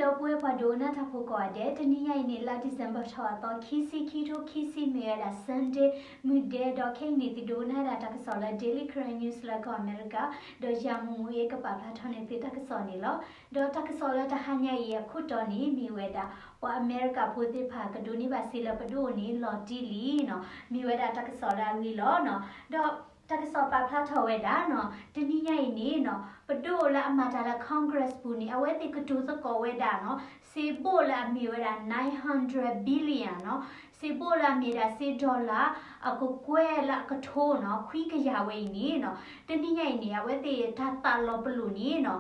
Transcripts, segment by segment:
ဒီပုၢ်ဝဲၢ်ပှၤဒိကနၣ်တၢ်ဖိကိးဂၤဒဲး, တနံၤညါအံၤန့ၣ် လါ December ထီၣ်အသီ ခံဆံခံထိခံဆံ မ့ၢ်ဝဲဒၣ် Sunday မုၢ်ဒဲ, ဒီးခဲအံၤန့ၣ် သုဒိကနၣ်ဝဲဒၣ်တၢ်ကစီၣ်လၢ Daily Karen News လၢကီၢ်အမဲရကၤ, ဒီးယၤမူမူအ့ကပာ်ဖျါထီၣ်န့ၢ်သုတၢ်ကစီၣ်န့ၣ်လီၤ. ဒီးတၢ်ကစီၣ်လၢတဟါညါအံၤအခိၣ်တီန့ၣ် မ့ၢ်ဝဲဒၣ် ပှၤအမဲရကၤဖိသ့ၣ်တဖၣ်ကဒိးန့ၢ်ဘၣ်စ့လၢပဒိၣ်န့ၣ် လီၤတံၢ်လံနီၤ, မ့ၢ်ဝဲဒၣ်တၢ်ကစီၣ်လၢအဂ့ၢ်လီၤနီၤ. ဒီးတၢ်ကစီၣ်ပာ်ဖျါထီၣ်ဝဲဒၣ်နီၤ, တနံၤညါအံၤန့ၣ်နီၤ ပဒိၣ်လၢအမၤတၢ်လၢ Congress ပူၤန့ၣ် အဝဲသ့ၣ်ကတိၤသကိးဝဲဒၣ်နီၤ စ့ဘိၣ်လၢအမ့ၢ်ဝဲဒၣ် nine hundred billion နီၤ, စ့ဘိၣ်လၢအမ့ၢ်ဒၣ်စ့ dollar အကကွဲၢ်လၢအကထိနီၤ ခွံကယၤဝဲအံၤန့ၣ်နီၤ, တနံၤညါအံၤန့ၣ် အဝဲသ့ၣ်တၢ်သးလီၤပလိာ်န့ၣ်နီၤ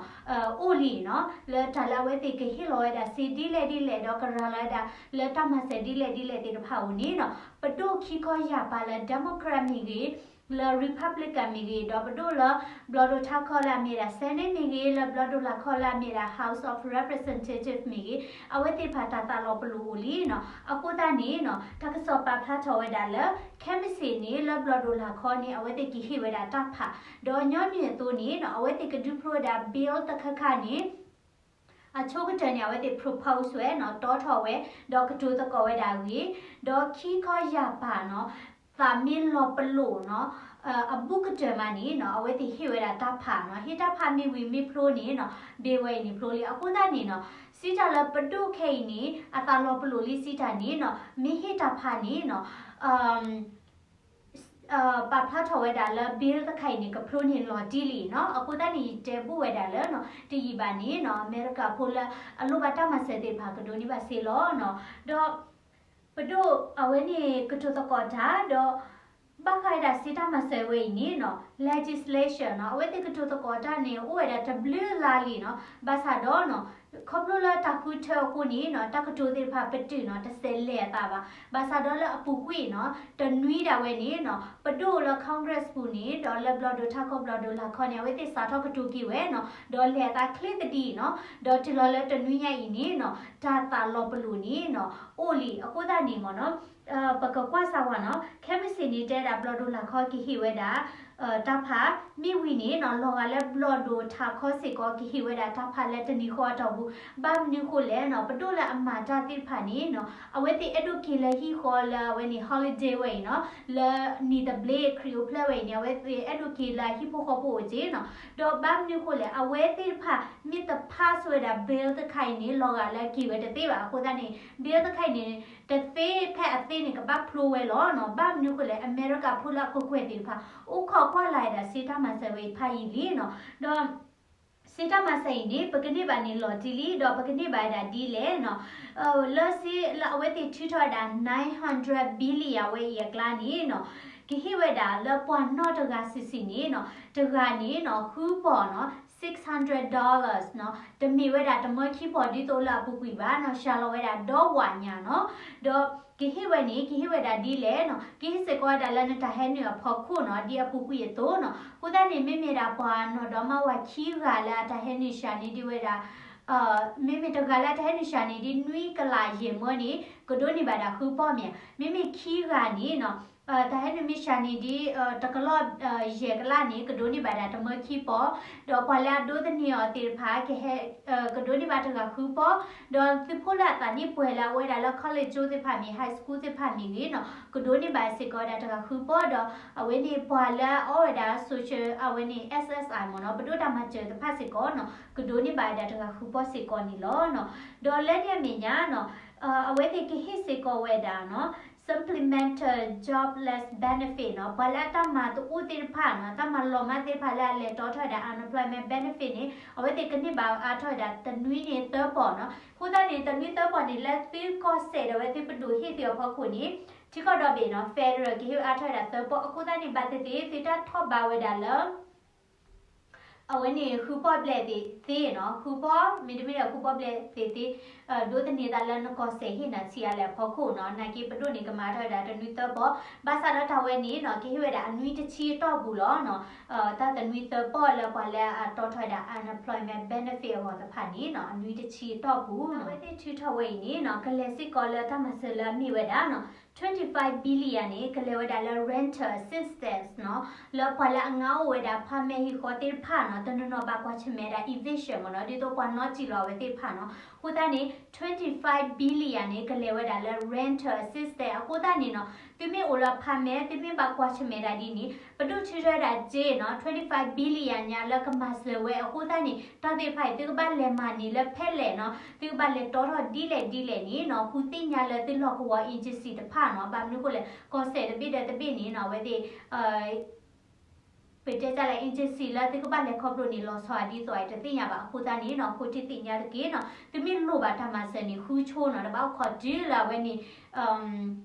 အိၣ်လံနီၤ, လၢတၢ်လၢအဝဲသ့ၣ်ကဟ့ၣ်လီၤဝဲဒၣ်စ့ဒ်လဲၣ်ဒ်လဲၣ် ဒီးကရၤလီၤဝဲဒၣ်လၢတၢ်မၤစၢၤဒ်လဲၣ်ဒ်လဲၣ်သ့ၣ်တဖၣ်အအိၣ်န့ၣ်နီၤ, ပဒိၣ်ခံခီယၢ်ပၤလၢ Democrat မ့ၢ်ဂ့ၤ, လၢ Republican မ့ၢ်ဂ့ၤ, ဒီးပဒိၣ်လၢဘျီဒိၣ်ထါခီလၢအမ့ၢ်ဒၣ် Senate မ့ၢ်ဂ့ၤ, လၢဘျီဒိၣ်လၢ်ခီလၢအမ့ၢ်ဒၣ် House of Representative မ့ၢ်ဂ့ၤ, အဝဲသ့ၣ်တဖၣ်တၢ်သးလီၤပလိာ်အိၣ်လံနီၤ. အဃိသတးန့ၣ်နီၤ တၢ်ကစီၣ်ပာ်ဖျါထီၣ်ဝဲဒၣ်လၢ ခဲမုၢ်ဆ့ၣ်န့ၣ် လၢဘျီဒိၣ်လၢ်ခီန့ၣ် အဝဲသ့ၣ်ကဟ့ၣ်ဝဲဒၣ်တၢ်ဖး, ဒီးညီနုၢ်အသိးန့ၣ်နီၤ အဝဲသ့ၣ်ကဒုးဖျိဝဲဒၣ် bill တခါခါန့ၣ် အဆိကတၢၢ်န့ၣ် အဝဲသ့ၣ် propose ဝဲနီၤ တီထီၣ်ဝဲ, ဒီးကတိၤသကိးဝဲဒၣ်အဂ့ၢ်, ဒီးခံခီယၢ်ပၤနီၤ သးမ့ၢ်လီၤပလိာ်နီၤ အဘူးကတၢၢ်မးန့ၣ်နီၤ အဝဲသ့ၣ်ဟ့ၣ်ဝဲဒၣ်တၢ်ဖးနီၤ, ဟ့ၣ်တၢ်ဖးမ့ၢ်ဝံၤမ့ၢ်ဖျိန့ၣ်နီၤ bill ဝဲအံၤန့ၣ်ဖျိလံ. အဃိသတးန့ၣ်နီၤ စံးတၢ်လၢပဒိၣ်ခဲအံၤန့ၣ် အသးလီၤပလိာ်လံစံးတၢ်န့ၣ်နီၤ မ့ၢ်ဟ့ၣ်တၢ်ဖးန့ၣ်နီၤ ပာ်ဖျါထီၣ်ဝဲဒၣ်လၢ bill တခါအံၤန့ၣ် ကဖျိန့ၢ်လီၤတံၢ်လံနီၤ. အဃိသတးန့ၣ် ယတဲဘူးဝဲဒၣ်လၢနီၤ တယံာ်ဘၣ်န့ၣ်နီၤ အမဲရကၤဖိလၢအလိၣ်ဘၣ်တၢ်မၤစၢၤသ့ၣ်တဖၣ်ကဒိးန့ၢ်ဘၣ်စ့လီၤနီၤ. ဒီးပဒိၣ်အဝဲန့ၣ်ကတိၤသကိးတၢ်ဒီး ဘၣ်ဃးဝဲဒၣ်စ့တၢ်မၤစၢၤဝဲအံၤန့ၣ်နီၤ legislation နီၤ အဝဲသ့ၣ်ကတိၤသကိးတၢ်န့ၣ် အိၣ်ဝဲဒၣ်တဘျုးလါလံနီၤ. ဘၣ်ဆၣ်ဒီးနီၤ ခီဖျိလၢတၢ်ဃုထၢအဃိန့ၣ်နီၤ တၢ်ကတိၤသ့ၣ်တဖၣ်ပတုာ်နီၤ တစဲးလဲၤအသးဘၣ်. ဘၣ်ဆၣ်ဒီးလၢအပူၤကွံာ်နီၤ တနွံဒၣ်ဝဲန့ၣ်နီၤ ပဒိၣ်လၢ Congress ပူၤန့ၣ် ဒီးလၢဘျီဒိၣ်ထါခီဘျီဒိၣ်လၢ်ခီန့ၣ် အဝဲသ့ၣ်စးထီၣ်ကတိၤက့ၤဝဲနီၤ ဒီးလဲၤအသးချ့သဒံးနီၤ ဒီးတုၤလီၤလၢတနွံညါအံၤန့ၣ်နီၤ တၢ်သးလီၤပလိာ်န့ၣ်နီၤ အိၣ်လံ. အဃိသတးန့ၣ်မ့ၢ်နီၤ ပကကွၢ်စၢ်ဝဲနီၤ ခဲမုၢ်ဆ့ၣ်န့ၣ် တဲဒၣ်ဘျီဒိၣ်လၢ်ခီကဟ့ၣ်ဝဲဒၣ် တၢ်ဖး မ့ၢ်ဝံၤန့ၣ်နီၤ လီၤဂာ်လၢဘျီဒိၣ်ထါခီစ့ၢ်ကီး ကဟ့ၣ်ဝဲဒၣ်တၢ်ဖးလၢတနံၤဃီအတီၢ်ပူၤ. ဘၣ်မနုၤဃိလဲၣ်နီၤ ပဒိၣ်လၢအမၤတၢ်သ့ၣ်တဖၣ်န့ၣ်နီၤ အဝဲသ့ၣ်အဲၣ်ဒိးက့ၤလၢဟံၣ်ဃီလၢအဝဲန့ၣ် holiday ဝဲအံၤနီၤ လၢနံၣ်သဘျ့ခရံာ်အိၣ်ဖျဲၣ်ဝဲအံၤန့ၣ် အဝဲသ့ၣ်အဲၣ်ဒိးက့ၤလၢအဟံၣ်ဖိဃီဖိအိၣ်က့ၤနီၤ. ဒီးဘၣ်မနုၤဃိလဲၣ် အဝဲသ့ၣ်တဖၣ်မ့ၢ်တ pass ဝဲဒၣ် bill တခါအံၤန့ၣ် လီၤဂာ်လၢက့ၤဝဲတသ့ဘၣ်. အဃိသတးန့ၣ် bill တခါအံၤန့ၣ် တသ့ဖဲအသ့န့ၣ် ကဘၣ်ဖျိဝဲလီၤနီၤ. ဘၣ်မနုၤဃိလဲၣ် အမဲရကၤဖိလၢအကကွဲၢ်သ့ၣ်တဖၣ် အိၣ်ခိးကွၢ်လၢ်ဝဲဒၣ်စ့တၢ်မၤစၢၤဝဲအံၤဖးယံာ်လံနီၤ. ဒီး စ့တၢ်မၤစၢၤအံၤန့ၣ် ပကန့ၢ်ဘၣ်န့ၣ်လီၤတံၢ်လံ ဒီးပကန့ၢ်ဘၣ်ဝဲဒၣ်ဒ်လဲၣ်နီၤ. လၢစ့လၢအဝဲသ့ၣ်ထုးထီၣ်ဝဲဒၣ် nine hundred billion ဝဲအံၤအကျါန့ၣ်နီၤ ကဟ့ၣ်ဝဲဒၣ်လၢပှၤနီၢ်တဂၤစုာ်စုာ်န့ၣ်နီၤ တဂၤန့ၣ်နီၤ ဃုပီၢ်နီၤ six hundred dollars နီၤ တမ့ၢ်ဝဲဒၣ်တမၢခံပီၢ်ဒ်သိးလၢအပူၤကွံာ်ဘၣ်နီၤ စှၤလီၤဝဲဒၣ်ဒီဝးညါနီၤ. ဒီးကဟ့ၣ်ဝဲန့ၣ် ကဟ့ၣ်ဝဲဒၣ်ဒ်လဲၣ်နီၤ ကဟ့ၣ်စ့ၢ်ကီးဝဲဒၣ်လၢနတၢ်ဟဲနုာ်အဖီခိၣ်နီၤ ဒ်အပူၤကွံာ်အသိးနီၤ. အဃိသတးန့ၣ် မ့မ့ၢ်ဒၣ်ပှၤနီၢ်ဒီမါဝၤခံဂၤလၢအတၢ်ဟဲနုာ်စှၤန့ၢ်ဒံးဝဲဒၣ် မ့မ့ၢ်တဂၤလၢအတၢ်ဟဲနုာ်စှၤန့ၢ်ဒံးနွံကလးယဲၢ်မၢန့ၣ် ကဒိးန့ၢ်ဘၣ်ဒၣ်ဃုပီၢ်မ့ၢ်ဧါ. မ့မ့ၢ်ခံဂၤန့ၣ်နီၤ တၢ်ဟဲနုာ်မ့ၢ်စှၤန့ၢ်ဒံး တကလီၢ်ယဲၢ်ကလးန့ၣ် ကဒိးန့ၢ်ဘၣ်ဒၣ်တမၢခံပီၢ်, ဒီးပှၤလၢအဒိးသန့ၤအီၤသ့ၣ်တဖၣ် ကဟဲ ကဒိးန့ၢ်ဘၣ်တဂၤဃုပီၢ်, ဒီးသုးဖိလၢအသးနံၣ်ပှဲၤလၢအအိၣ်ဝဲဒၣ်လၢ college ကၠိသ့ၣ်တဖၣ်မ့ၢ် high school သ့ၣ်တဖၣ်မ့ၢ်ဂ့ၤနီၤ ကဒိးန့ၢ်ဘၣ်စ့ၢ်ကီးဝဲဒၣ်တဂၤဃုပီၢ်, ဒီးအဝဲန့ၣ်ပှၤလၢအအီၣ်ဝဲဒၣ် social အဝဲန့ၣ် S S I မ့ၢ်နီၤ ပဒိၣ်တၢ်မၤစၢၤတဖၣ်စ့ၢ်ကီးနီၤ ကဒိးန့ၢ်ဘၣ်ဝဲဒၣ်တဂၤဃုပီၢ်စ့ၢ်ကီးန့ၣ်လီၤနီၤ. ဒီးလၢန့ၣ်အမဲာ်ညါနီၤ အဝဲသ့ၣ်ကဟ့ၣ်စ့ၢ်ကီးဝဲဒၣ်နီၤ supplemental jobless benefit နီၤ ပှၤလၢအတၢ်မၤတအိၣ်သ့ၣ်တဖၣ်နီၤ တၢ်မၤလီၤမၢ်သ့ၣ်တဖၣ်လၢအလဲၤတီထီၣ်ဝဲဒၣ် unemployment benefit န့ၣ် အဝဲသ့ၣ်ကန့ၢ်ဘၣ်အါထီၣ်ဝဲဒၣ်တနွံန့ၣ်သၢပီၢ်နီၤ. အဃိသတးန့ၣ် တနွံသၢပီၢ်န့ၣ် လၢသုကီၢ်စဲၣ်ဒီးအဝဲသ့ၣ်ပဒိၣ်ဟ့ၣ်သုးအဖီခိၣ်န့ၣ် ထံကီၢ်ဒီဘ့ၣ်နီၤ federal ကဟ့ၣ်အါထီၣ်ဝဲဒၣ်သၢပီၢ် အဃိသတးန့ၣ် ဘၣ်သ့ၣ်သ့ၣ် သုတၢ်ထီၣ်ဘးဝဲဒၣ်လၢ အဝဲန့ၣ် ဃုပီၢ်ဘျဲၣ်သ့ၣ်သ့နီၤ ဃုပီၢ် မ့တမ့ၢ်ဒီးဃုပီၢ်ဘျဲၣ်သ့ၣ်သ့ ဒိးသန့ၤသးလၢနကီၢ်စဲၣ်ဟ့ၣ်နၤဆံးအါလဲၣ်အဖီခိၣ်နီၤ နာ်က့ပဒိၣ်န့ၣ် ကမၤထီၣ်ဝဲဒၣ်တနွံသၢပီၢ် ဘၣ်ဆၣ်ဒီးတၢ်ဝဲန့ၣ်နီၤ ကဟ့ၣ်ဝဲဒၣ်အနွံတဆံအတီၢ်ပူၤလီၤနီၤ တၢ်တနွံသၢပီၢ်လၢပှၤလၢအတီထီၣ်ဝဲဒၣ် unemployment benefit အဂီၢ်တဖၣ်န့ၣ်နီၤ အနွံတဆံအတီၢ်ပူၤနီၤ အဝဲသ့ၣ်ထုးထီၣ်ဝဲအံၤန့ၣ်နီၤ ကလဲၤစ့ၢ်ကီးလၢတၢ်မၤစၢၤလၢအမ့ၢ်ဝဲဒၣ်နီၤ twenty-five billion န့ၣ် ကလဲၤဝဲဒၣ်လၢ rental assistance နီၤ, လၢပှၤလၢအငါအိၣ်ဝဲဒၣ် apartment ဟံၣ်ဃီသ့ၣ်တဖၣ်နီၤ, တနီၤနီၤဘၣ်ကွၢ်ဆၢၣ်မဲာ်ဒၣ် eviction မ့ၢ်နီၤ, ဒ်သိးပှၤနီၣ်စံၣ်လီၤအဝဲသ့ၣ်တဖၣ်နီၤ. အဃိသတးန့ၣ် twenty-five billion န့ၣ် ကလဲၤဝဲဒၣ်လၢ rental assistance အဃိသတးန့ၣ်နီၤ, သုမ့ၢ်အိၣ်လၢ apartment သုမ့ၢ်ဘၣ်ကွၢ်ဆၢၣ်မဲာ်ဒၣ်ဒ်န့ၣ် ပဒိၣ်ထုးထီၣ်ဝဲဒၣ်စ့နီၤ, twenty-five billion ညါလၢကမၤစၢၤဝဲအဃိသတးန့ၣ် တၢ်သ့ၣ်တဖၣ်အံၤ သုကဘၣ်လဲၤမၤန့ၢ်လၢဖဲလဲၣ်နီၤ, သုကဘၣ်လဲၤတီထီၣ်ဒ်လဲၣ်ဒ်လဲၣ်န့ၣ်နီၤ, ဃုသ့ၣ်ညါလၢသုလီၢ်ကဝီၤ agency တဖၣ်နီၤ. ဘၣ်မနုၤအဃိလဲၣ် ကီၢ်စဲၣ်တဘ့ၣ်ဒီးတဘ့ၣ်န့ၣ်နီၤ, အဝဲသ့ၣ် ပတဲတၢ်လၢ agency လၢသုကဘၣ်လဲၤခီဖျိန့ၣ် လီၤဆီဒ်သိးအံၤတသ့ၣ်ညါဘၣ်. အဃိသတးန့ၣ်နီၤ, ဃိထံသ့ၣ်ညါတက့ၢ်နီၤ, သုမ့ၢ်လိၣ်ဘၣ်တၢ်မၤစၢၤန့ၣ် ဃုဆိနီၤ, တဘၣ်အိၣ်ခိးတုၤလၢအဝဲန့ၣ်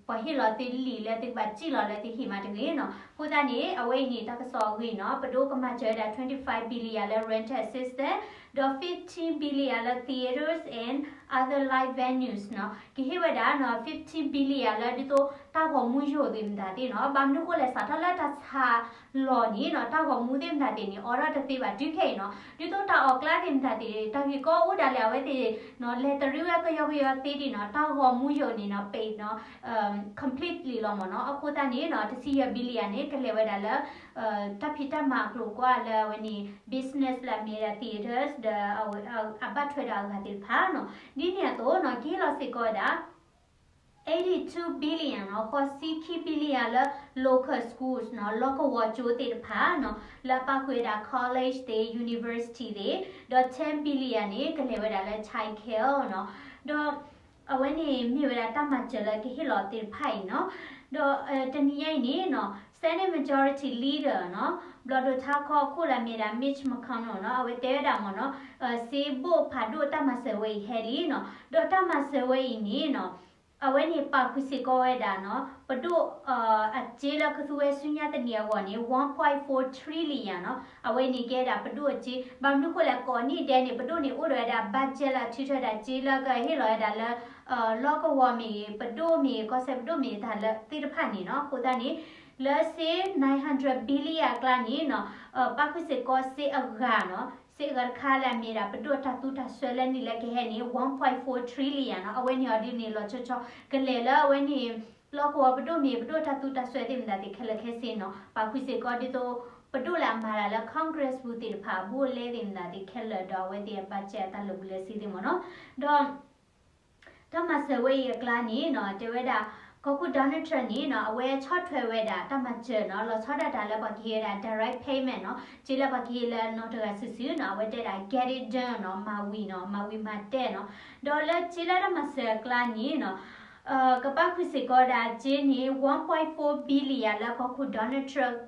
ပှၤဟ့ၣ်လီၤသုလံာ်လၢသုကဘၣ်စံၣ်လီၤလၢသုဟံၣ်မးတဂ့ၤနီၤ. အဃိသတးန့ၣ် အဝဲအံၤန့ၣ် တၢ်ကစီၣ်အဂ့ၢ်နီၤ, ပဒိၣ်ကမၤစၢၤဝဲဒၣ် twenty-five billion လၢ rental assistance ဒီး fifteen billion လၢ theatres and other live venues နီၤ, ကဟ့ၣ်ဝဲဒၣ်နီၤ fifteen billion လၢဒ်သိးတၢ်ဂီၤမူယိာ်သ့ၣ်မတၤသ့ၣ်နီၤ. ဘၣ်မနုၤအဃိလဲၣ် စးထီၣ်လၢတၢ်ဆါလီၤန့ၣ်နီၤ, တၢ်ဂီၤမူသ့ၣ်မတၤသ့ၣ်န့ၣ် အိးထီၣ်တသ့ဘၣ်တုၤခဲအံၤနီၤ, ဒ်သိးတၢ်အီၣ်ကျါသ့ၣ်မတၤသ့ၣ် တၢ်ဂ့ၢ်ကီအိၣ်ဒၣ်လဲာ် အဝဲသ့ၣ်နီၤ လဲၤတရံးဝဲကယီကယီသ့ဒံးနီၤ, တၢ်ဂီၤမူယိာ်န့ၣ်နီၤ ပိတ်နီၤ completely လီၤမ့ၢ်နီၤ. အဃိသတးန့ၣ်နီၤ တဆံယဲၢ် billion န့ၣ် ကလဲၤဝဲဒၣ်လၢ တၢ်ဖံးတၢ်မၤအကျိၤအကွာ်လၢအဝဲန့ၣ် business လၢအမ့ၢ်ဒၣ် theatres ဒီးအဘၣ်ထွဲဒီးအဂၤသ့ၣ်တဖၣ်နီၤ. ဒ်န့ၣ်အသိးနီၤ ကဟ့ၣ်လီၤစ့ၢ်ကီးဝဲဒၣ် eighty-two billion နီၤ, ဃိးဆံခံ billion လၢ local schools နီၤ, လီၢ်ကဝီၤကၠိသ့ၣ်တဖၣ်နီၤ, လၢအပာ်ဃုာ်ဝဲဒၣ် college သ့ၣ် university သ့ၣ်, ဒီး ten billion န့ၣ် ကလဲၤဝဲဒၣ်လၢ child care နီၤ. ဒီးအဝဲန့ၣ်မ့ၢ်ဝဲဒၣ်တၢ်မၤစၢၤလၢကဟ့ၣ်လီၤသ့ၣ်တဖၣ်အံၤနီၤ. ဒီးတနံၤညါအံၤန့ၣ်နီၤ Senate Majority Leader နီၤ, ဘျီၣ်ဒိၣ်ထါခီအခိၣ်လၢအမ့ၢ်ဒၣ် Mitch McConnell နီၤ, အဝဲတဲဝဲဒၣ်မ့ၢ်နီၤ စ့ဘိၣ်ဖးဒိၣ်တၢ်မၤစၢၤဝဲအံၤဟဲလံနီၤ. ဒီးတၢ်မၤစၢၤဝဲအံၤန့ၣ်နီၤ အဝဲန့ၣ်ပာ်ဃုာ်စ့ၢ်ကီးဝဲဒၣ်နီၤ ပဒိၣ် အစ့လၢကသူဝဲဆူညါတနံၤအဂီၢ်န့ၣ် one point four trillion နီၤ, အဝဲန့ၣ်ကဲဒၣ်ပဒိၣ်အစ့. ဘၣ်မနုၤအဃိလဲၣ် ကိးနံၣ်ဒဲးန့ၣ် ပဒိၣ်န့ၣ်အိၣ်ဒီးဝဲဒၣ် budget လၢအထုးထီၣ်ဝဲဒၣ်စ့လၢကဟ့ၣ်လီၤဝဲဒၣ်လၢ လီၢ်ကဝီၤမ့ၢ်ဂ့ၤ ပဒိၣ်မ့ၢ်ဂ့ၤ ကီၢ်စဲၣ်ပဒိၣ်မ့ၢ်ဂ့ၤ တၢ်လၢသ့ၣ်တဖၣ်န့ၣ်နီၤ. အဃိသတးန့ၣ် လၢစ့ nine hundred billion အကျါန့ၣ်နီၤ ပာ်ဃုာ်စ့ၢ်ကီးစ့အဂၤနီၤ, စ့အဂၤတခါလၢအမ့ၢ်ဒၣ်ပဒိၣ်တၢ်သူတၢ်စွဲလၢနံၣ်လၢကဟဲန့ၣ် one point four trillion နီၤ. အဝဲန့ၣ်အီၤဒ်န့ၣ် လီၤဆီဆီ ကလဲၤလၢအဝဲန့ၣ် လီၢ်ကဝီၤပဒိၣ်မ့ၢ်ဂ့ၤ ပဒိၣ်တၢ်သူတၢ်စွဲသ့ၣ်မတၤသ့ၣ်ခဲလၢာ်ခဲဆ့နီၤ, ပာ်ဃုာ်စ့ၢ်ကီးဒ်သိး ပဒိၣ်လၢအမၤတၢ်လၢ Congress ပူၤသ့ၣ်တဖၣ် အဘူးအလဲသ့ၣ်မတၤသ့ၣ်ခဲလၢာ်ဒီးအဝဲသ့ၣ်အ budget အတၢ်လၢာ်ဘူၣ်လၢာ်စ့သ့ၣ်မ့ၢ်နီၤ. ဒီး တၢ်မၤစၢၤဝဲအံၤအကျါန့ၣ်နီၤ တဲဝဲဒၣ် ကီၢ်ခိၣ် Donald Trump န့ၣ်နီၤ အဝဲဆီၣ်ထွဲဝဲဒၣ်တၢ်မၤစၢၤနီၤ လီၤဆီဒၣ်တၢ်လၢပှၤကဟ့ၣ်ဝဲဒၣ် direct payment နီၤ, စ့လၢပှၤကဟ့ၣ်လၢနီၢ်တဂၤစုာ်စုာ်နီၤ အဝဲတဲဒၣ် get it done နီၤ, မၤဝံၤနီၤ, မၤဝံၤမၤတဲာ်နီၤ. ဒီးလၢစ့လၢတၢ်မၤစၢၤအကျါန့ၣ်နီၤ ကပာ်ဃုာ်စ့ၢ်ကီးဒၣ်စ့န့ၣ် one point four billion လၢကီၢ်ခိၣ် Donald Trump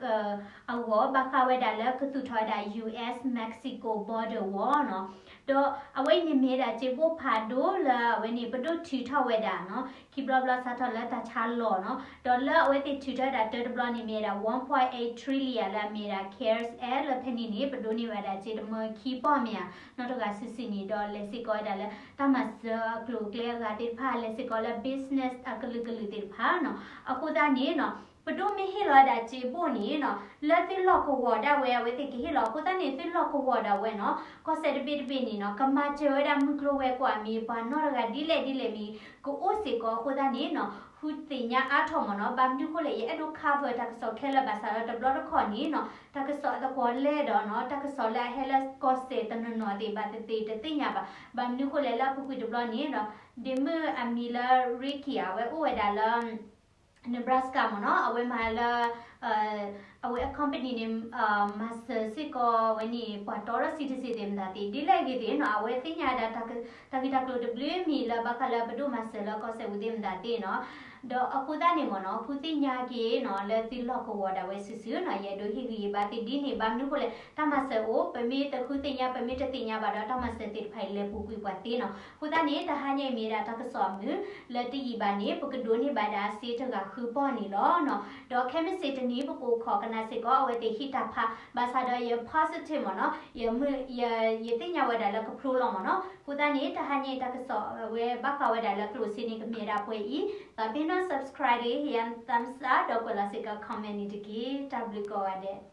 အဂီၢ် ဘၣ်ဃးဝဲဒၣ်လၢကသူၣ်ထီၣ်ဝဲဒၣ် U S Mexico border wall နီၤ. ဒီးအဝဲအံၤန့ၣ်မ့ၢ်ဝဲဒၣ်စ့ဘိၣ်ဖးဒိၣ်လၢအဝဲန့ၣ် ပဒိၣ်ထုးထီၣ်ဝဲဒၣ်နီၤ ခံဘျီဘျီစးထီၣ်လၢတၢ်ဆါလီၤနီၤ. ဒီးလၢအဝဲသ့ၣ်ထုးထီၣ်ဝဲဒၣ်တၢတဘျီန့ၣ်မ့ၢ်ဝဲဒၣ် one point eight trillion လၢအမ့ၢ်ဝဲဒၣ် cares act လၢဖဲန့ၣ်န့ၣ် ပဒိးန့ၢ်ဝဲဒၣ်စ့တမၢခံပီၢ်မ့ၢ်ဧါ နီၢ်တဂၤစုာ်စုာ်န့ၣ် ဒီးလဲၤစ့ၢ်ကီးဝဲဒၣ်လၢ တၢ်မၤစၢၤအကျိၤအကျဲအဂၤသ့ၣ်တဖၣ် လဲၤစ့ၢ်ကီးလၢ business အကလုာ်ကလုာ်သ့ၣ်တဖၣ်နီၤ. အဃိသတးန့ၣ်နီၤ ပဒိၣ်မ့ၢ်ဟ့ၣ်လီၤဝဲဒၣ်စ့ဘိၣ်န့ၣ်နီၤ လၢသုလီၢ်ကဝီၤဒၣ်ဝဲ အဝဲသ့ၣ်ကဟ့ၣ်လီၤ. အဃိသတးန့ၣ် သုလီၢ်ကဝီၤဒၣ်ဝဲနီၤ ကီၢ်စဲၣ်တဘ့ၣ်တဘ့ၣ်န့ၣ်နီၤ ကမၤစၢၤဝဲဒၣ်မုၢ်ကျိၤဝဲၤကွာ်မ့ၢ် ပှၤနီၢ်တဂၤဒ်လဲၣ်ဒ်လဲၣ်မ့ၢ် ကအိၣ်စ့ၢ်ကီး. အဃိသတးန့ၣ်နီၤ ဃုသ့ၣ်ညါအါထီၣ်မ့ၢ်နီၤ. ဘၣ်မနုၤအဃိလဲၣ် ယအဲၣ်ဒိး cover တၢ်ကစီၣ်ခဲလၢာ်ဘၣ်ဆၣ်ဒီးတဘျီတခီၣ်န့ၣ်နီၤ တၢ်ကစီၣ်အသကွီၤလဲၢ်ဒီးနီၤ တၢ်ကစီၣ်လၢအဟဲလၢကီၢ်စဲၣ်တနီၤနီၤသ့ၣ် ဘၣ်သ့ၣ်သ့ၣ်တသ့ၣ်ညါဘၣ်. ဘၣ်မနုၤအဃိလဲၣ် လၢအပူၤကွံာ်တဘျီန့ၣ်ဒီး ဒ့မုၣ်အမံၤလၢ Ricky အဝဲအိၣ်ဝဲဒၣ်လၢ Nebraska မ့ၢ်နီၤ အဝဲမၤလၢ အဝဲအ company န့ၣ် မၤစၢၤစ့ၢ်ကီးဝဲန့ၣ် ပှၤတီဒီး citizen သ့ၣ်မတၤသ့ၣ် ဒ်လဲၣ်ဂ့ၤသ့ၣ်နီၤ အဝဲသ့ၣ်ညါဒၣ် တၢ်ဂ့ၢ်တၢ်ကျိၤတဘျုးမံၤလၢဘၣ်ဃးလၢပဒိၣ်မၤစၢၤလၢကီၢ်စဲၣ်ပူၤသ့ၣ်မတၤသ့ၣ်နီၤ. ဒီးအဃိသတးန့ၣ်မ့ၢ်နီၤ ဃုသ့ၣ်ညါက့ၤနီၤ လၢသုလီၢ်ကဝီၤဒၣ်ဝဲစုာ်စုာ်နီၤ ယအဲၣ်ဒိးဟ့ၣ်ဂံၢ်ဟ့ၣ်ဘါသုဒ်န့ၣ် ဘၣ်မနုၤအဃိလဲၣ် တၢ်မၤစၢၤအိၣ် ပမ့ၢ်တဃုသ့ၣ်ညါ ပမ့ၢ်တသ့ၣ်ညါဘၣ်ဒီး တၢ်မၤစၢၤသ့ၣ်တဖၣ်အံၤလဲၤပူၤကွံာ်ပှၤသ့နီၤ. အဃိသတးန့ၣ် တဟါညါအံၤမ့ၢ်ဝဲဒၣ်တၢ်ကစီၣ်အမုာ် လၢတယံာ်ဘၣ်န့ၣ် ပကဒိးန့ၢ်ဘၣ်ဒၣ်စ့တဂၤဃုပီၢ်န့ၣ်လီၤနီၤ. ဒီးခဲမုၢ်ဆ့ၣ်တနံၤ ပကအိၣ်ခိးကနၣ်စ့ၢ်ကီး အဝဲသ့ၣ်ဟံးတၢ်ဖး ဘၣ်ဆၣ်ဒီးယ positive မ့ၢ်နီၤ ယမုၢ် ယ ယသ့ၣ်ညါဝဲဒၣ်လၢကဖျိလီၤမ့ၢ်နီၤ. အဃိသတးန့ၣ် တဟါညါအံၤတၢ်ကစီၣ်အဝဲဘၣ်ဃးဝဲဒၣ်လၢကျိၣ်စ့န့ၣ် ကမ့ၢ်ဝဲဒၣ်ပှဲၤအံၤ သးပ့ၤနီၣ် subscribe ဒီး ဟ့ၣ်ယၤ thumbs up ဒီးကွဲးလီၤစ့ၢ်ကီး comment န့ၣ်တက့ၢ်. တၢ်ဘျုးကိးဂၤဒဲး.